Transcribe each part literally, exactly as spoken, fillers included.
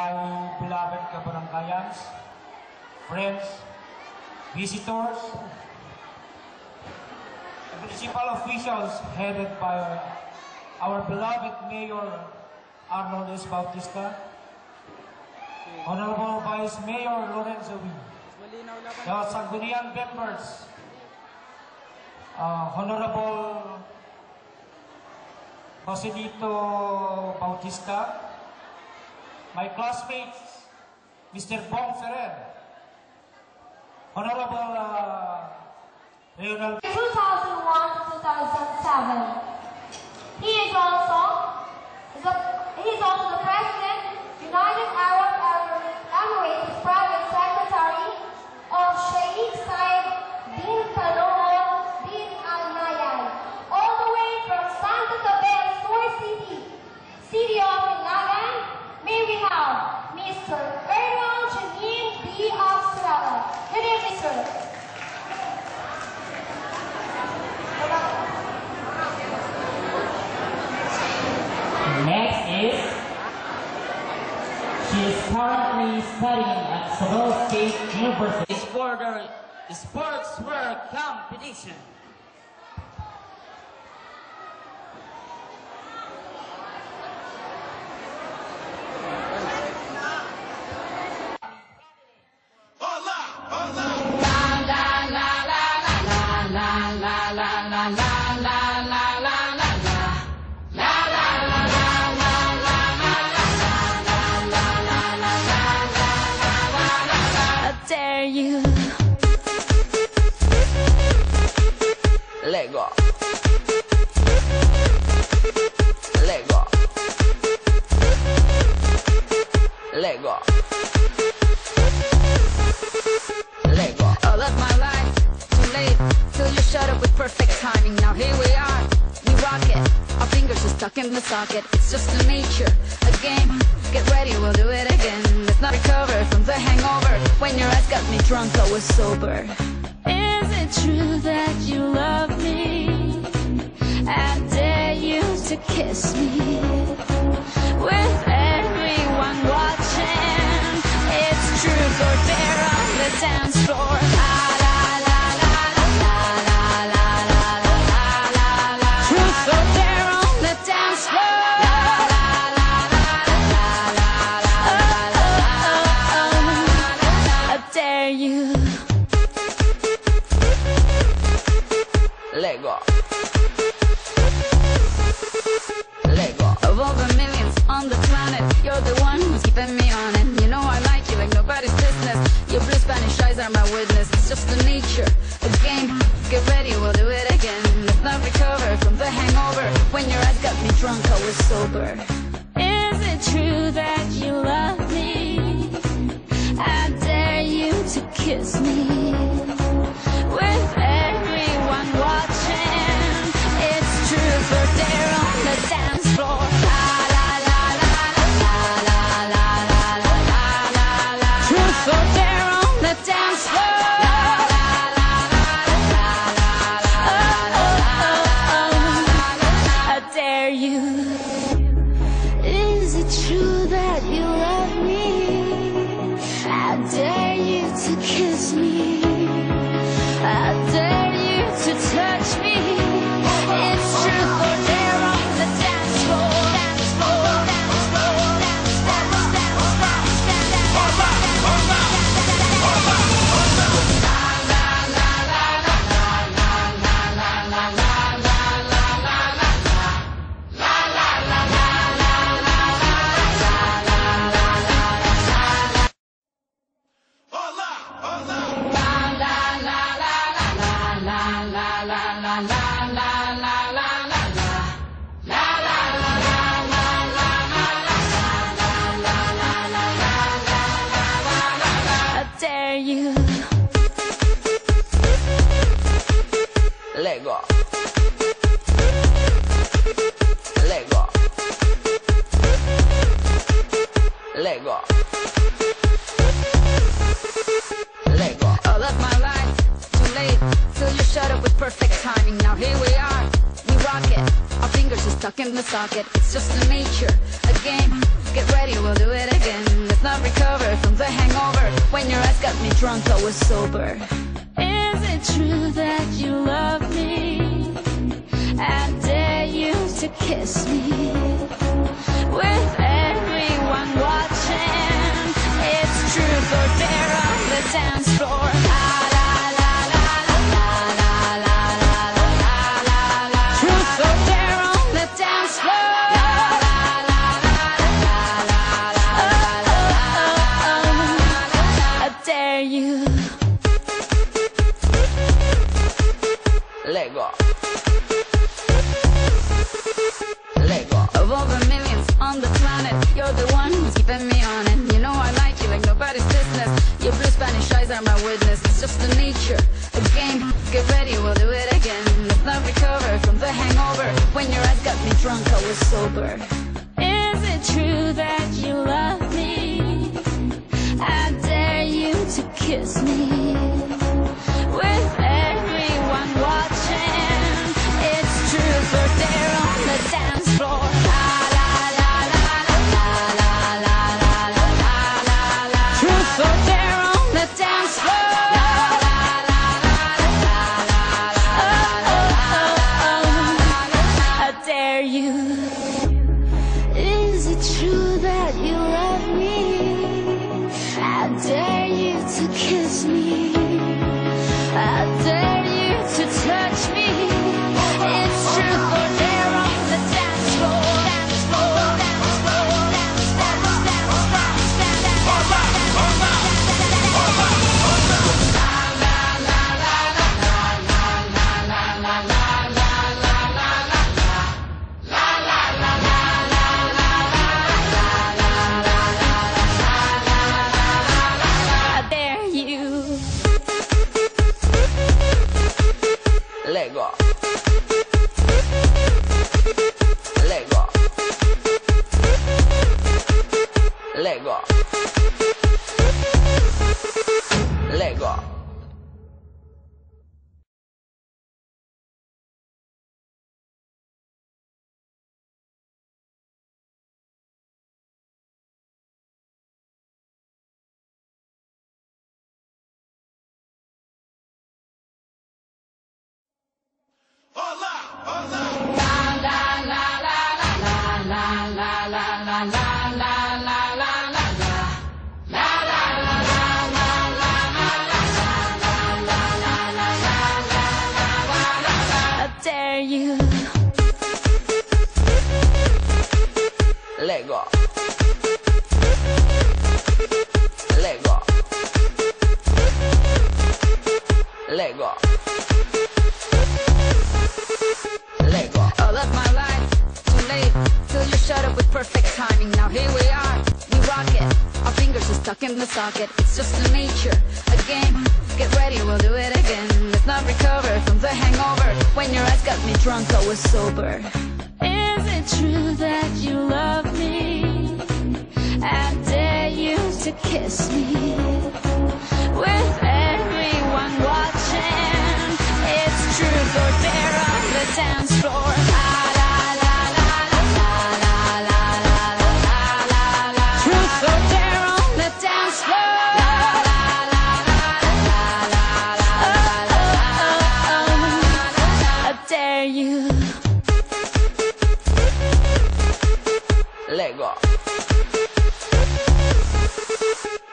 My beloved kabarangayans, friends, visitors, municipal officials headed by our beloved Mayor Arnold S. Bautista, Honorable Vice Mayor Lorenzo Wee, the Sangguniang members, uh, Honorable Joselito Bautista, my classmates, Mister Bong Ferrer, Honorable, uh, Reynald. Two thousand one to two thousand seven. He is also the, he is also the President, United Arab Emirates, Emirates Private Secretary of Sheikh Zayed bin Talal bin Al Nahyan, all the way from Santa Tabea, Sur City, City of Ilagan, may we have Mister Erwin Jamin B of Surallah. Good evening, sir. Next is, she is currently studying at Surallah State University. Is for the sportswear competition. I dare you. Let go. Let go. Let go. Let go. All of my life, too late. Till you showed up with perfect timing. Now here we are, we rock it. Our fingers just stuck in the socket. It's just the nature, a game. Get ready, we'll do it again. Let's not recover from the hangover. When your eyes got me drunk, I was sober. Is it true that you love me? I dare you to kiss me. With everyone watching, it's truth or dare on the dance floor. La, la, la. Truth or dare on the dance floor. Oh, oh, oh, oh. I dare you. Let go. Let go. Of all the millions on the planet, you're the one who's keeping me on it. You know I like you like nobody's business. Your blue Spanish eyes are my witness. It's just the nature, a game. Get ready, we'll do it again. Let's not recover from the hangover. When your eyes got me drunk, I was sober. Is it true that you love me? I dare you to kiss me. With everyone watching, it's truth or dare on the dance floor. La, la, la. Truth or dare on the dance floor. Oh, oh, oh, oh. I dare you. Is it true that you love me? I dare you to kiss me. I dare you to touch me. It's truth or dare on the dance floor. I dare you. Let go. Let go. Let go. Let go. All of my life, too late. Till you showed up with perfect timing. Now here we are, we rock it. Our fingers just Stuck in the socket, it's just the nature. A game, get ready, we'll do it again. Let's not recover from the hangover. When your eyes got me drunk, I was sober. Is it true that you love me? I dare you to kiss me. With everyone watching, it's truth or dare on the dance floor. La, la, la. Truth or dare on the dance floor. Oh, oh, oh, oh. I dare you. Lego. Lego. Of all the millions on the planet, you're the one who's keeping me on it. You know I like you like nobody's business. Your blue Spanish eyes are my witness. It's just the nature, a game. Get ready, we'll do it again. Let's not recover from the hangover. When your eyes got me drunk, I was sober. Is it true that you love me? I dare you to kiss me. With everyone watching, it's truth or dare on the dance floor. La, la, la. Truth or dare on the dance floor. Oh, oh, oh, oh. I dare you. Is it true that you love me? I dare you to kiss me. I dare you to touch me. It's truth or dare on the dance floor. Dance floor, dance floor, dance, dance, dance, dance, dance, dance, dance. I dare you. Lego. Lego. Lego. Lego. I dare you. Lego. Lego. Lego. Lego. All of my life, too late, till you showed up with perfect timing. Now here we are, we rock it. Our fingers are stuck in the socket. It's just the nature, a game. Get ready, we'll do it again. Let's not recover from the hangover. When your eyes got me drunk, I was sober. Is it true that you love me? I dare you to kiss me. With everyone watching, it's truth or dare on the dance floor. La, la, la. Truth or dare on the dance floor. La, la, la. Oh, oh, oh, oh. I dare you. Lego.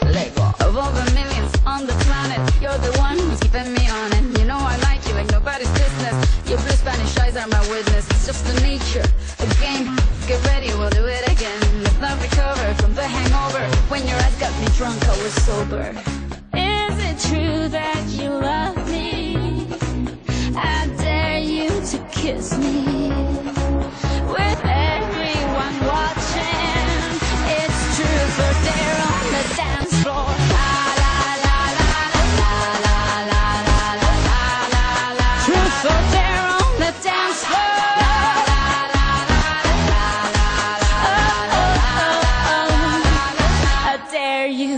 Lego. Of all the millions on the planet, you're the one who's keeping me on it. You know I like you like nobody's business. Your blue Spanish eyes are my witness. It's just the nature, a game. Get ready, we'll do it again. Let's not recover from the hangover. When your eyes got me drunk, I was sober. Is it true that you love me? I dare you to kiss me. With everyone watching, it's truth or dare on the dance floor. La, la, la. Truth or dare on the dance floor. La, la, la. Oh, oh, oh, oh. I dare you.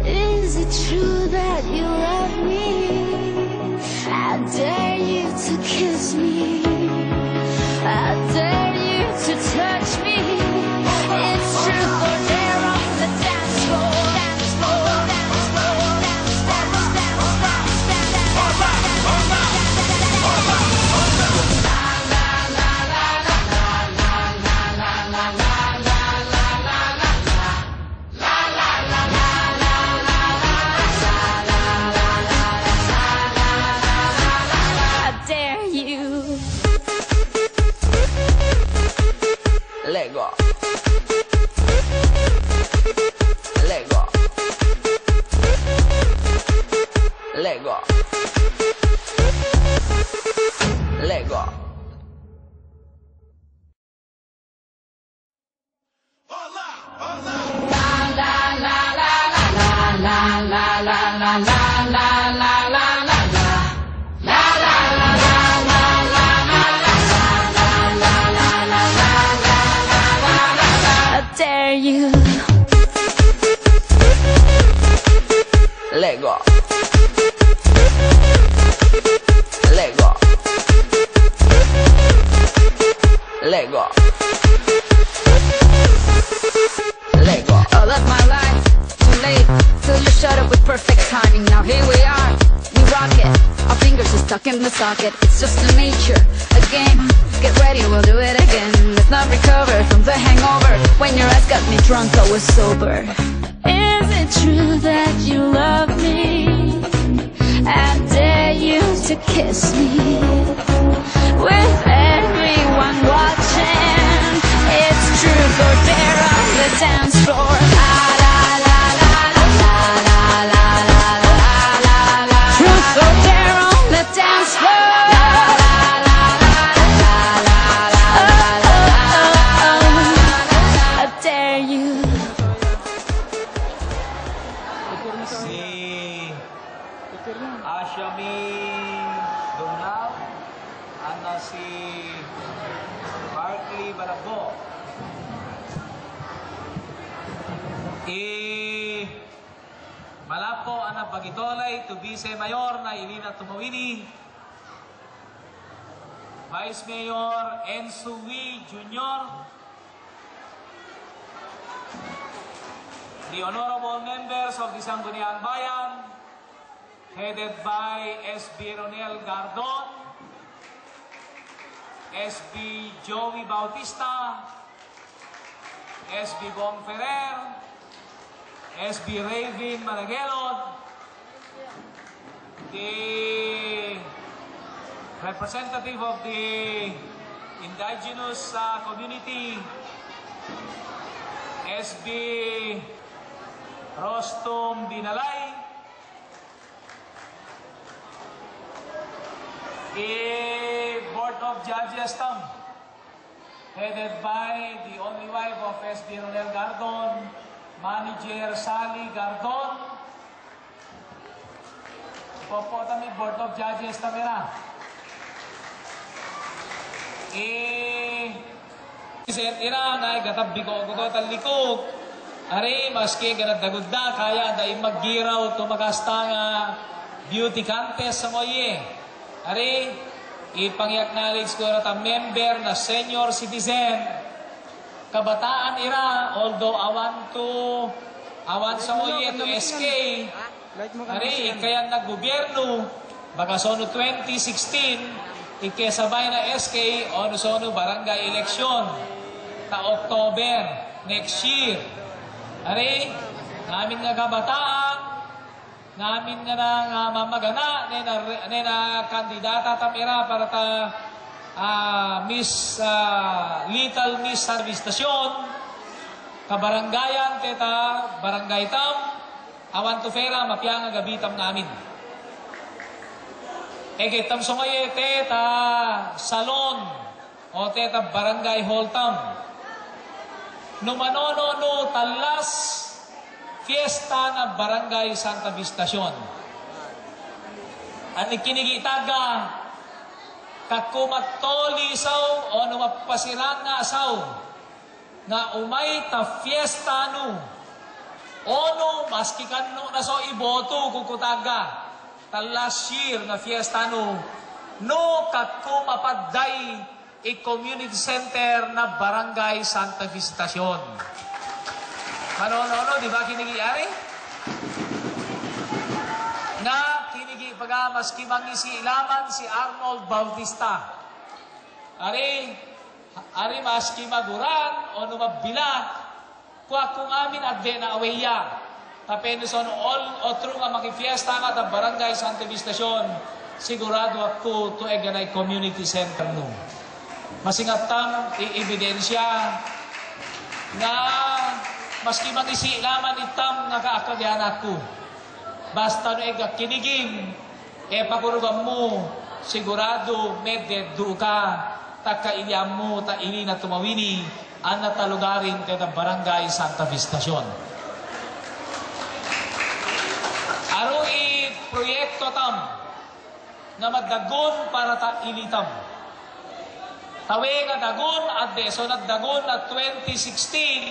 Is it true that you love me? I dare you to kiss me. I Lego. I dare you. Lego. Lego. Lego. Lego. All of my life, too late. Till you showed up with perfect timing. Now here we are, we rock it. Our fingers are stuck in the socket. It's just the nature, a game. Get ready, we'll do it again. Let's not recover from the hangover. When your ass got me drunk, I was sober. Is it true that you love me? I dare you to kiss me. With everyone watching, it's truth or dare on the dance floor. La, la, la. Truth or dare on the dance floor. Oh, oh, oh, oh. I dare you. Si Ashami Donald, ana si Barkley Balagbo. I Malapok a nabagitolay to Vice Mayor na Ilina Tumawini, Vice Mayor Enzo Wee Junior, the honorable members of the Sangguniang Bayan, headed by S B Ronel Gardon, S B Joey Bautista, S B Bong Ferrer, S B Raven Managelon, the representative of the indigenous, uh, community, S B Rostom Binalay, i Board of Judges tam, headed by the only wife of S B Ronel Gardon, Manager Sally Gardon. Popo tam i Board of Judges tam ira. I Sen ira na i gatabi ko goto talikuk. Ari, maski gana daguda kaya da i magiraw to makasta nga beauty contest sa moye. Ari, i pang-acknowledge ko ira ta member na senior citizen. Kabataan ira, although awan to, awan sa moye to S K. Ari, i kayan na gobyerno, bakas ono twenty sixteen, i kesabay na S K, ono sa ono barangay election, ta October next year. Ari, ngamin nga kabataan, ngamin nga na, nga mamagana, ne na, ne na kandidata tam ira para ta, ah, Miss, ah, Little Miss Santa Fe Estacion, kabarangayan te ta barangay tam, awan to fera, mapiya nga gabi tam ngamin. Eget tam so ngoye te ta salon, o te ta barangay hall tam. No manonono ta last fiesta na Barangay Santa Fe Estacion. An kinigi ta ga, ka ko matoli saw, ono mapasiranga saw. Nga umay ta fiesta nu. Ono maski kano na so iboto ko ko ta ga. Ta last year nga fiesta nu. No kako mapadday i community center na Barangay Santa Fe Estacion. Manonono, di ba kinigi ari? Nga kinigi pa ga maski mangisi laman si Arnold Bautista. Ari, Ari maski maguran, ono mabilak, ko ako ngamin adde na aweya. Tapi ni son all otro nga makifiesta nga ta Barangay Santa Fe Estacion, sigurado ako to eganay community center nu. Masingat tam i ebidensya nga maski mangisi laman itam nga kaakagihan ako. Basta no ega kinigim, e pakurugan mu, Sigurado meded doka, ta kailianmu ta ili na tumawini, an na talugarin teda Barangay Santa Fe Estacion. Aru i proyekto tam, nga madagon para ta ili tam. Tawe nga dagon, ade so na dagon na twenty sixteen,